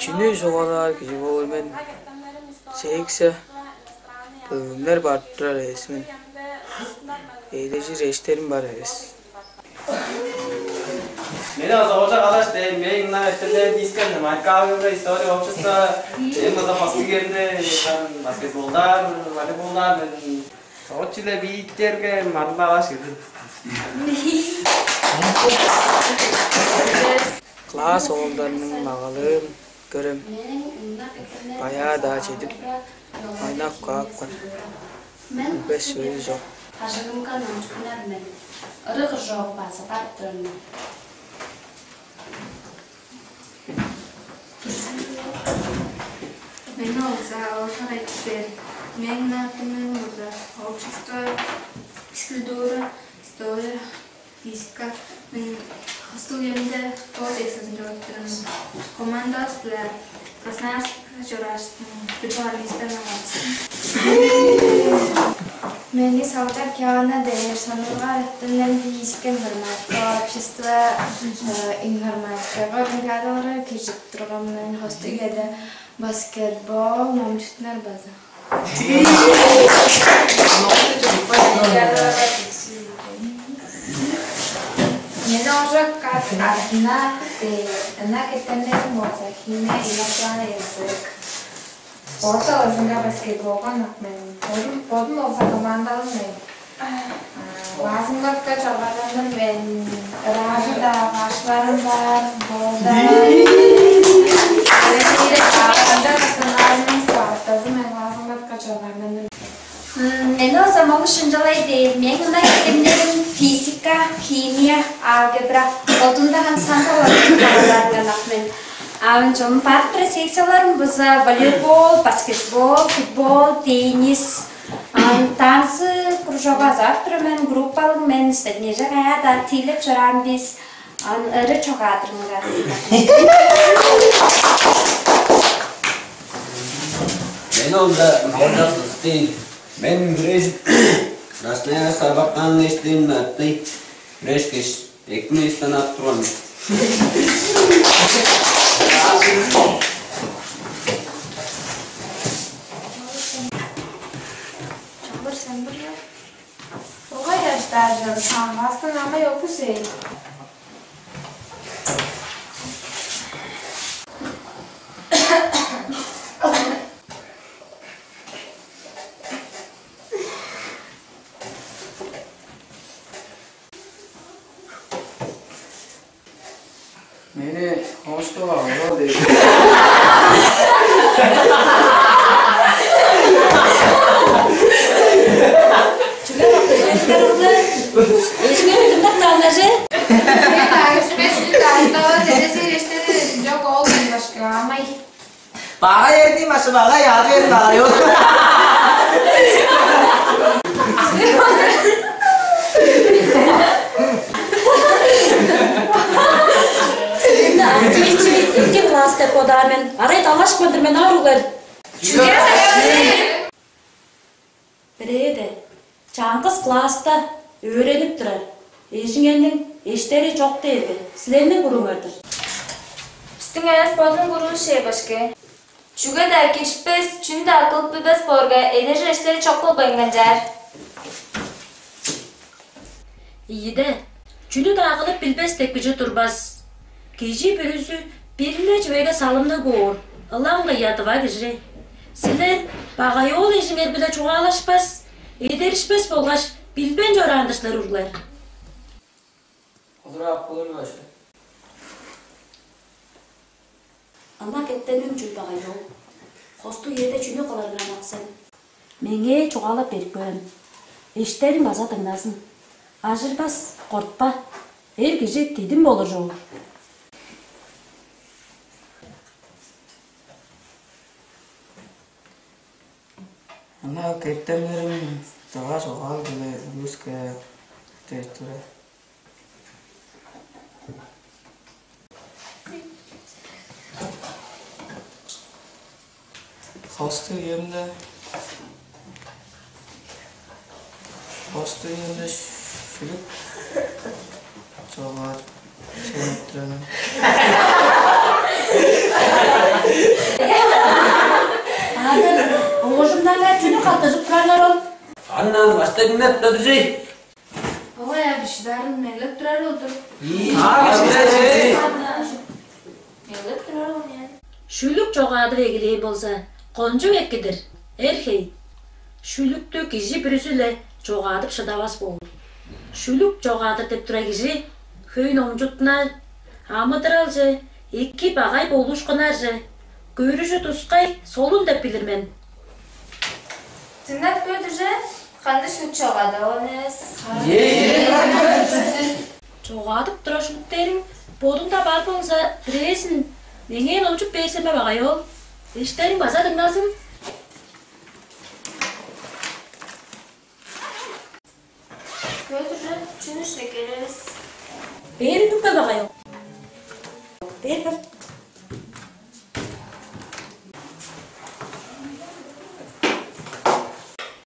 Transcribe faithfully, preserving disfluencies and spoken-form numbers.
Чүнү чугаалаар кижи болур мен? Секция бөлүмнер барып турар эвес мен. Ээлежир эштерим бар эвес. Мени база олча калаш, де, мен мына эртемден дискем, Майкаловга история общества, мен база хостуг жерде баскетболдар, волейболдар, мен соочуле бииттерге марылдалаш кирдим. Класс оолдарының магалыын көрем. Баяа-даа чедип, ойнап каапкан. Билбес чүвези чок. Ажыгымга номчукунар мен. Ыры-кыржок база барып турар мен. Мени олза олхар айтып бер. Мээң атым мен олза общество, физкультура, история, физика. Мен хостуг үемде бокс эксезинде өттүрүн. Командабыз-биле Красноярскка чорааш, бир дугаар местону алган. Мени Салчак Яна дээр, сонуургаар эртемден физика информатика, общество, э, информатикага олимпиадаларга киржип турган мен. Хостуг үеде баскетбол, номчуттунар база. Мени ожок как одна, э, ынак эртемнерим болза химия, иностранный язык. Спорт алазынга баскетболга ынак мен. Бодум, бодум болза командалыг мен. Классымга чогаарандан мен ыраажы-даа башларым бар, болда. Национальный спортазы мен классымга чогаарандан. Мени оза могу шынчалай дээр. Мен ынак эртемнерим физика, химия, алгебра, олдундаган санкалардан мен. Аан чонум бар бир секцияларым база волейбол, баскетбол, футбол, теннис. Ан танцы кружогу азап тура мен, группалыг мен, стаднеже каяа-даа тиилеп чораан бис. Ан ыры чогаадырынга. Мен онда Мордас Стив. Мен бирээжик Красноярск Арбаканның эштиин атты бирээшкеш, экини ыстанап турган. Чамбыр сен бир. Огай аштаажыр, хамбастың амай окус эй. Мени хомушкуга ала деп. Чүге бактыгыңар улуг? Эжиңер дыңнап кааннар же? Мен агышпес, мен дажылавас, эдесер эштери жок, ол башка амай. Бага ерди машы, бага яды берин бага ёк. Силерни артист эки класс деп бодаар мен. Арай далаш көндүр мен аар углар. Чүге? Бирээде, чаңгыс класста өөренип турар эжиңерниң эштери чок дээрге, силерниң курууңар-дыр. Бистиң эвес бодунуң куруу шээ башкы. Чүге-даа киришпес, чүнү-даа кылып билбес боорга, эдержир эштери чок болбайн канчаар. Ийиде, чүнү-даа кылып билбес деп кижи турбас. Кижи бүрүзү бир-ле чүвеге салымныг боор, ылаңгыя дыва кижи. Силер багай оол эжиңер-биле чугаалашпас, эдеришпес болгаш билбейн чораан-дыр силер уруглар. Олураап болур башы. Ынак эртемим чүл багай ол? Хостуг үеде чүнү кылырыңар ынак сен? Меңээ чугаалап берип көрем. Эштериң база дыңназын. Ажырбас, кортпа. Эр кижи дидим болур чогул. Ынак эртемнерим дыва чогаал-биле улуска дээр тура. Хостуг үемде, хостуг үемде шүлүк чогаадып, шенеп турар мен. Чүнү каттыжып турарлар ол? Анна башта дыңнап турдужей. Ой, а бишидарын меглеп турар олдур. Аа, бишидарын. Меглеп турар ол мен. Шүлүк чогаадып эгелээн болза, кончуг экидир, эр хей. Шүлүктү кижи бүрүзү-ле чогаадып шыдавас боор. Шүлүк чогаадыр деп тура кижи хөй номчутуна, амыдыралче, эки багай болуушкуннарже көрүжү тускай солун деп билир мен. Дыңнап көрдүже, кандыг шүлүк чогаадып алган эвес. Чогаадып турар шүлүктериң бодуңда бар болза, бирээзин меңээ номчуп берсеме багай ол. Эштериң база дыңназын. Көдүржен чүнү иштеп келебис? Бээр үнүп кел багай ол. Бээр кел.